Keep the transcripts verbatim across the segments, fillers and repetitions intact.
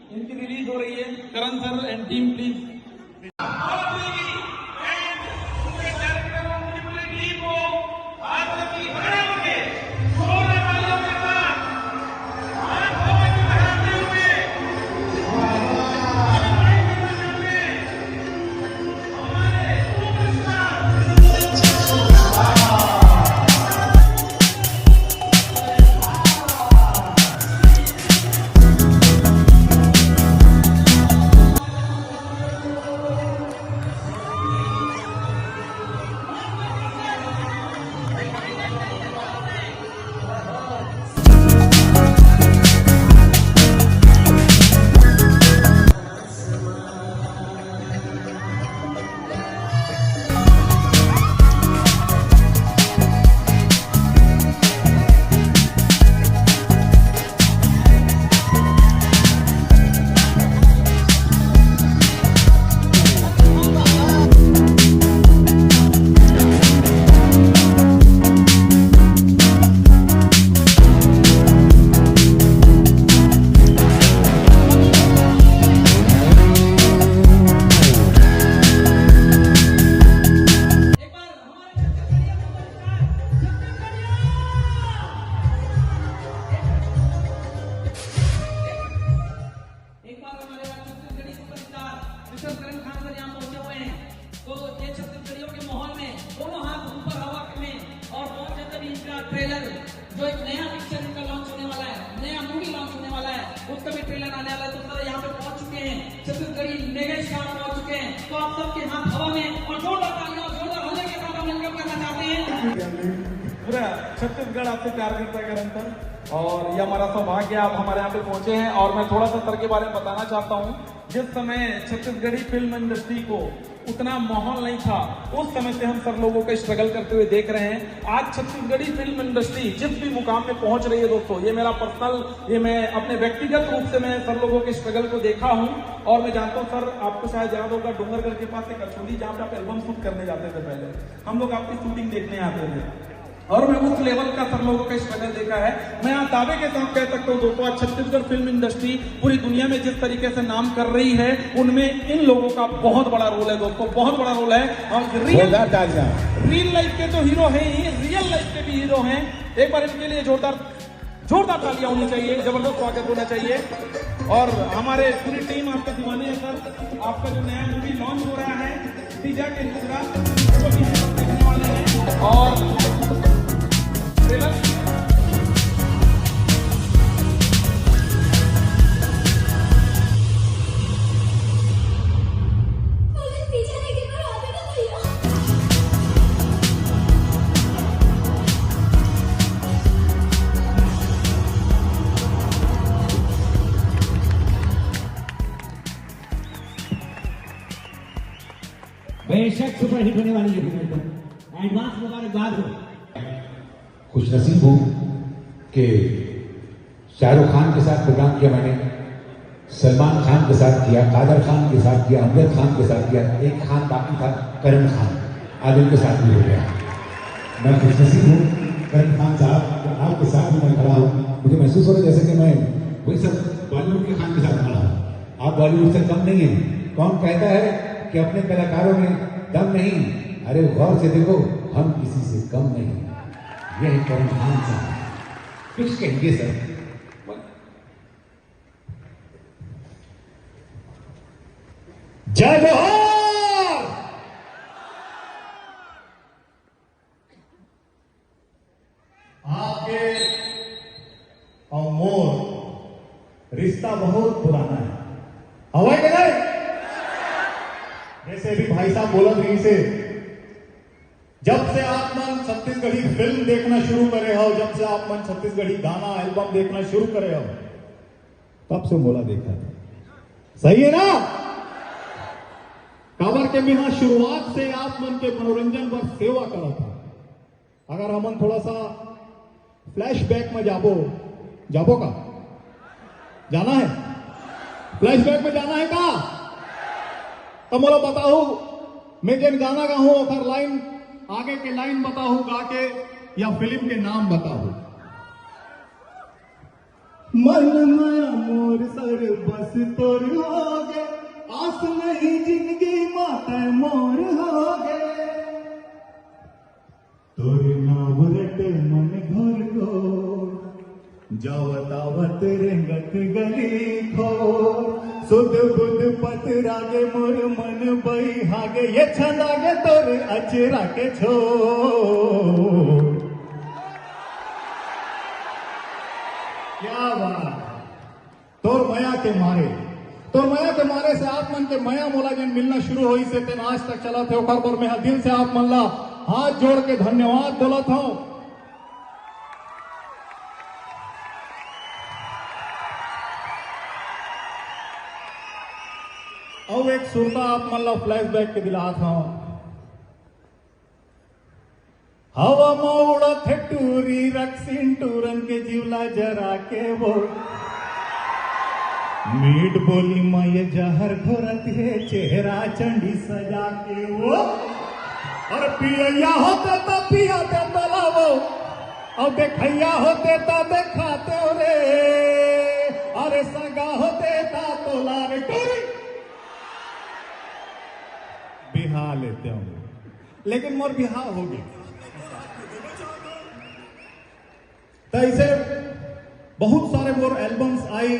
इनकी रिलीज हो रही है। करण सर एंड टीम, प्लीज। एक बार हमारे यहाँ छत्तीसगढ़ी सुपरस्टार मिस्टर करण खान सर यहाँ पहुंचे हुए हैं, तो ये छत्तीसगढ़ियों के माहौल में दोनों हाथ ऊपर हवा में, और बहुत जल्द अभी इनका ट्रेलर, जो एक नया पिक्चर इनका लॉन्च होने वाला है, नया मूवी लॉन्च होने वाला है, उसका भी ट्रेलर आने वाला है। तो सर यहाँ पे पहुंच चुके हैं, छत्तीसगढ़ी मेगा स्टार पहुंच चुके हैं, तो आप सबके हाथ हवा में और जोरदार तालियां और जोरदार हल्ले के साथ हम वेलकम करना चाहते हैं। पूरा छत्तीसगढ़ आपसे प्यार करता है करण सर, और ये हमारा सौभाग्य है, आप हमारे यहाँ पे पहुंचे हैं। और मैं थोड़ा सा सर के बारे में बताना चाहता हूँ। जिस समय छत्तीसगढ़ी फिल्म इंडस्ट्री को उतना माहौल नहीं था, उस समय से हम सर लोगों का स्ट्रगल करते हुए देख रहे हैं। आज छत्तीसगढ़ी फिल्म इंडस्ट्री जिस भी मुकाम में पहुंच रही है दोस्तों, ये मेरा पर्सनल, ये मैं अपने व्यक्तिगत रूप से मैं सर लोगों के स्ट्रगल को देखा हूँ। और मैं जानता हूँ सर, आपको शायद याद होगा, डोंगरगढ़ के पास एक अछोली, जहाँ पे आप एल्बम शूट करने जाते थे पहले, हम लोग आपकी शूटिंग देखने आते थे। और मैं उस लेवल का सर लोगों का स्ट्रगल देखा है। मैं यहाँ दावे के साथ कह सकता हूँ दोस्तों, आज छत्तीसगढ़ फिल्म इंडस्ट्री पूरी दुनिया में जिस तरीके से नाम कर रही है, उनमें इन लोगों का बहुत बड़ा रोल है दोस्तों, बहुत बड़ा रोल है। और रियल जोरदार तालियां। रियल लाइफ के तो हीरो हैं ही, रियल लाइफ के भी हीरो हैं। एक बार इनके लिए जोरदार, जोरदार तालियां होनी चाहिए, जबरदस्त स्वागत होना चाहिए। और हमारे पूरी टीम आपके दीवाने हैं सर। आपका जो नया मूवी लॉन्च हो रहा है, तीजा के टुकड़ा, उसको भी हम लोग देखने वाले हैं। और ट्रेलर बेशक सुपरहिट होने वाली है फिल्म एकदम। एडवांस मुबारकबाद हो। खुशनसीब हूँ कि शाहरुख खान के साथ प्रोग्राम किया मैंने, सलमान खान के साथ किया, कादर खान के साथ किया, आमिर खान के साथ किया, एक खान बाकी था, करण खान। आज उनके साथ भी हो गया। मैं खुशनसीब हूँ करण खान साहब कि आपके साथ भी मैं खड़ा हूँ। मुझे महसूस हो रहा है जैसे कि मैं वही सब बॉलीवुड के खान के साथ खड़ा हूँ। आप बॉलीवुड से कम नहीं हैं। कौन कहता है कि अपने कलाकारों में दम नहीं? अरे गौर से देखो, हम किसी से कम नहीं। यह है करण खान साहब। कुछ कहेंगे सर। जय जोहार। आपके और मोर रिश्ता बहुत पुराना है। हवा के नहीं? जैसे भी भाई साहब बोलत रहिसे, जब से आप मन छत्तीसगढ़ी फिल्म देखना शुरू करे हो, जब से आप मन छत्तीसगढ़ी गाना एल्बम देखना शुरू करे हो, तब से मोला देखा था। सही है ना? काबर के मेहा शुरुआत से आप मन के मनोरंजन बर सेवा करा था। अगर हमन थोड़ा सा फ्लैशबैक में जाबो, जाबो का? जाना है? फ्लैशबैक में जाना है का? तो मोला बताओ, मैं जेन गाना गाहूं, ओकर लाइन, आगे के लाइन बताओ गा के, या फिल्म के नाम बताओ। मन माया मोर सर बस तोर होगे, आस नहीं जिंदगी मा तै मोर होगे। तोर नाव रटे मन घोर घोर, जावत आवत रेंगत गली खोर। सुध बुध पतरागे मोर मन बइहागे, ये छंदागे तोर अचरा के छोर। क्या बात। तोर मया के मारे, तोर मया के मारे से आप मन के मया मोला जेन मिलना शुरू होइस हे, तेन आज तक चलत हे, ओकर बर मैं ह दिल से आप मन ला हाथ जोड़ के धन्यवाद बोलत हौं। अउ एक सुरता आप मन ला flashback के दिलात हौं। हवा म उड़त हे टूरी, रक्सिन टूरन के जीवला जरा के वो। मीठ बोली म ये जहर घोरत हे, चेहरा चंडी सजा के वो। अरे पियैया होते त पिया दे तोला वो, अउ देखैया होते त देखाते रे। अरे सगा होते त तोला रे टूरी बिहा लेते हौं। लेकिन मोर बिहाव होगे। त ऐसे बहुत सारे मोर albums आई,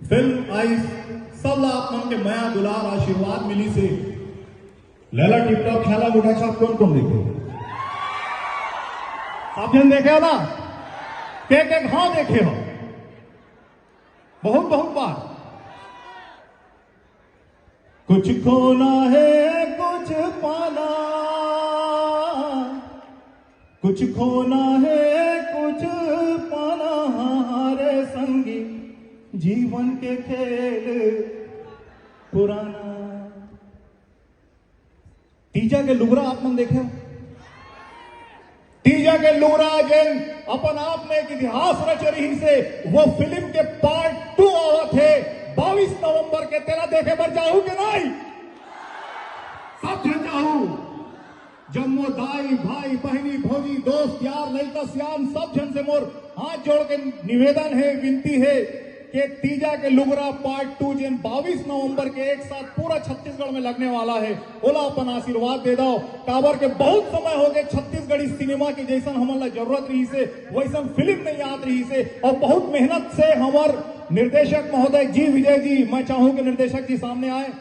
फिल्म आई, सब ला आप मन के मया दुलार आशीर्वाद मिलिस हे। लैला टिपटॉप, छैला बूटा छाप कोन कोन देखे? सब झन देखे हो ना? के के हाँ देखे हो? बहुत बहुत बार। कुछ खोना है, कुछ पाना, कुछ खोना है, कुछ पाना, हाँ रे संगी, जीवन के खेल पुराना। तीजा के लुगरा आप मन देखे हो? तीजा के लुगरा जेन अपन आप में एक इतिहास रच रहिस हे, वो फिल्म के part two आवत हे बाईस नवंबर के, तेला देखे बर जाहू के नहीं? सब झन जाहू। जम्मो दाई, भाई, बहिनी, भौजी, दोस्त, यार, लइका, सियान, सब झन से मोर हाथ जोड़ के निवेदन हे, विनती हे के तीजा के लुगरा part two, जेन बाईस नवंबर के एक साथ पूरा छत्तीसगढ़ में लगने वाला हे, ओला अपन आशीर्वाद दे दव। काबर के बहुत समय होगे छत्तीसगढ़ी सिनेमा के जइसन हमन ला जरूरत रहिस हे, वइसन फिल्म नइ आत रहिस हे, अउ बहुत मेहनत से हमर निर्देशक महोदय जी विजय जी, मैं चाहूँ कि निर्देशक जी सामने आए।